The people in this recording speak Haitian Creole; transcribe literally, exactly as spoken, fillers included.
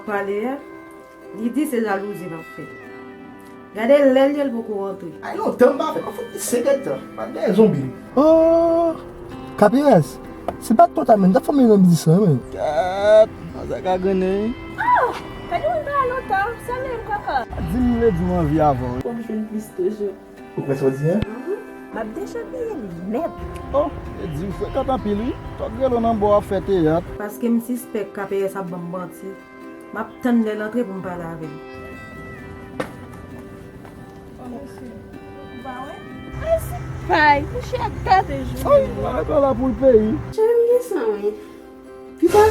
Pale a, li di se jalouzi l ap fè. Gade lè l ye, l poko rantre. Ay lontan m pa fè, m ap fout li senk èdtan. M ap dèyè zonbi. Oh, K P S, se pa t twò ta menm, ta fòme nan biznis lan menm. Kèt, manzè ka grennen wi. Ah, gade moun pa lontan, sa menm kaka. Di m vle di w anvi avè w. Pou m jwenn plis toujou. Ou kwè sa w di a? M ap dechapiye li nèt. Oh, e di w frekant anpil wi. Twòp gelo nan bò w ap fè teyat. Paske m sispèk K P S ap ban m manti. M ap tann lè l antre pou m pale avè l. Pay, mouche a gate jou. Ay, mwen la pou l peyi. Cheri m gen san wi. Kisa?